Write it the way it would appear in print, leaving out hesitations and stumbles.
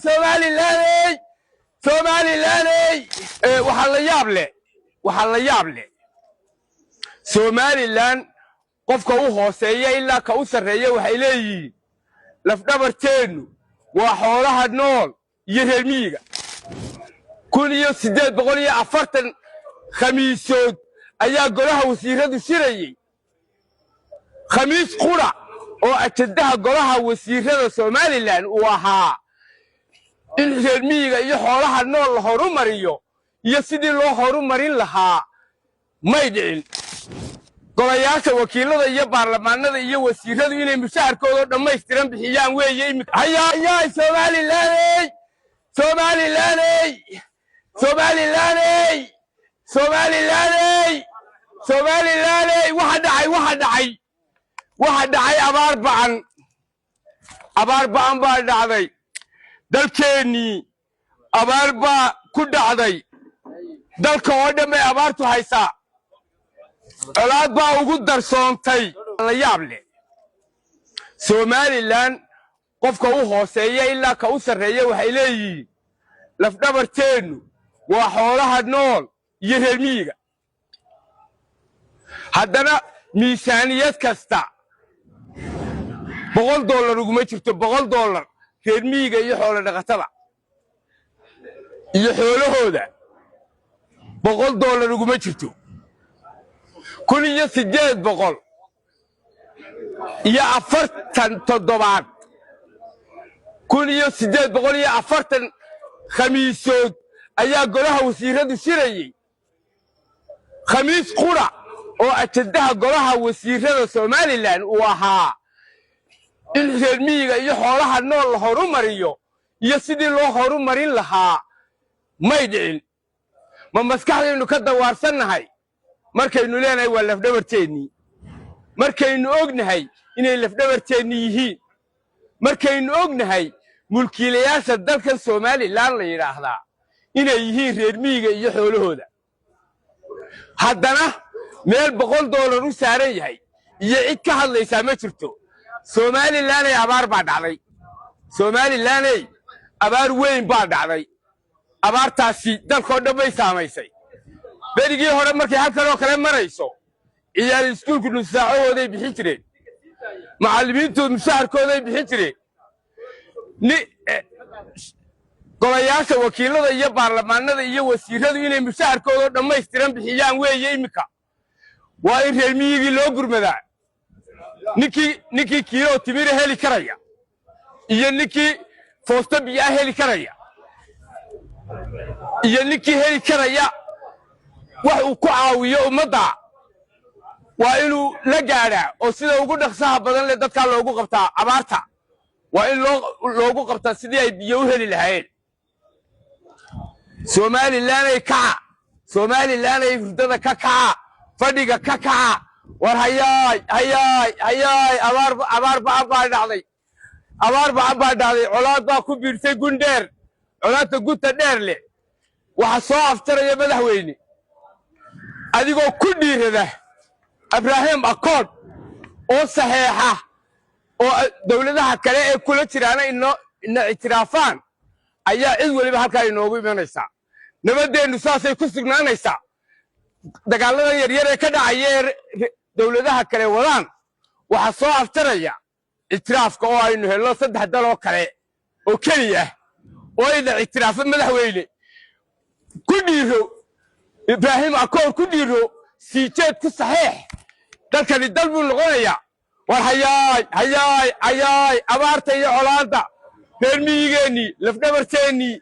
Somalilaney, Somalilaney! Waxaa la yaab leh, waxaa la yaab leh, Somaliland qofka u hooseeya ilaa ka u sarreeya waxay leeyihiin lafdhabarteennu waa xoolaha nool iyo reer miyiga. 1840 khamiisood ayaa golaha wasiiradu shirayey. Khamiis qura oo ajandaha golaha wasiirada Somaliland uu ahaa in reer miyiga iyo xoolaha nool la horumariyo iyo sidii loo horumarin lahaa may dhicin. Golayaasha wakiilada iyo baarlamaanada iyo wasiiradu inay mushaharkoodoo dhammaystiran bixiyaan weeye imika. Hayaay, Somalilaney, Somalilaney, Somalilaney, Somalilaney, Somalilaney! Waxa dhacay, waxa dhacay, waxa dhacay abaar ba'an, abaar ba'an baa dhacday. Dalkeennii abaar baa ku dhacday. Dalka oo dhan bay abaartu haysaa. Colaad baa ugu darsoontay. La yaab leh, Somaliland qofka u hooseeya ilaa ka u sarreeya waxay leeyihiin lafdhabarteennu waa xoolaha nool iyo reer miyiga. Haddana miisaaniyad kasta $100 uguma jirto, $100 reer miyiga iyo xoolo dhaqatada iyo xoolahooda $100 uguma jirto. 1840 toddobaad, 1840 khamiisood ayaa golaha wasiiradu shirayey. Khamiis qura oo ajandaha golaha wasiirada Somaliland uu ahaa in reer miyiga iyo xoolaha nool la horumariyo iyo sidii loo horumarin lahaa may dhicin. Ma maskaxdaynu ka dawaarsannahay markaynu leenahay waa lafdhabarteennii, markaynu ognahay inay lafdhabarteennii yihiin, markaynu ognahay mulkiilayaasha dalkan Somaliland la yidhaahdaa inay yihiin reer miyiga iyo xoolahooda? Haddana meel $100 u saaran yahay iyo cid ka hadlaysaa ma jirto. Somalilaney, abaar baa dhacday. Somalilaney, abaar weyn baa dhacday. Abaartaasi dalkoo dhan bay saamaysay. Berigii hore markay halkan oo kale marayso, ciyaal iskuulku nussaacahooday bixin jireen, macallimiintu mushaharkooday bixin jireen. Golayaasha wakiilada iyo baarlamaanada iyo wasiiradu inay mushaharkoodoo dhammaystiran bixiyaan weeye iminka. Waa in reer miyigii loo gurmadaa. Ninkii kiilo timira heli karaya iyo ninkii foosto biyaa heli karaya iyo ninkii heli karaya wax uu ku caawiyo ummadda waa inuu la gaadhaa, oo sida ugu dhaqsaha badan leh dadkaa loogu qabtaa. Abaarta waa in loogu qabtaa sidii ay biyo u heli lahaayeen. Somalilanay, kaca! Somalilanay, hurdada ka kaca, fadhiga ka kaca! War hayaay, hayaay, hayaay! Abaar, abaar ba'an baa dhacday, abaar ba'an baa dhacday. Colaad baa ku biirtay gundheer, colaadta gunta dheer leh. Waxa soo afjaraya, madaxweyne, adigoo ku dhiirada Abraham Accord oo saxeexa oo dowladaha kale ee kula jiraana inoo ina ictiraafaan, ayaa cid weliba halkaa inoogu imanaysaa. Nabaddeennu saasay ku sugnaanaysaa. Dagaaladan yaryar ee ka dhacaya ee dowladaha kale wadaan waxaa soo afjaraya ictiraafka oo aynu helno saddex dal oo kale oo keliya oo ayna ictiraafo. Madaxweyne, ku dhiiro Ibraahim Accord, ku dhiiro, siijeed ku saxeex. Dalkani dal buu noqonayaa. War hayaay, hayaay, hayaay! Abaarta iyo colaadda reer miyigeennii, lafdhabarteennii.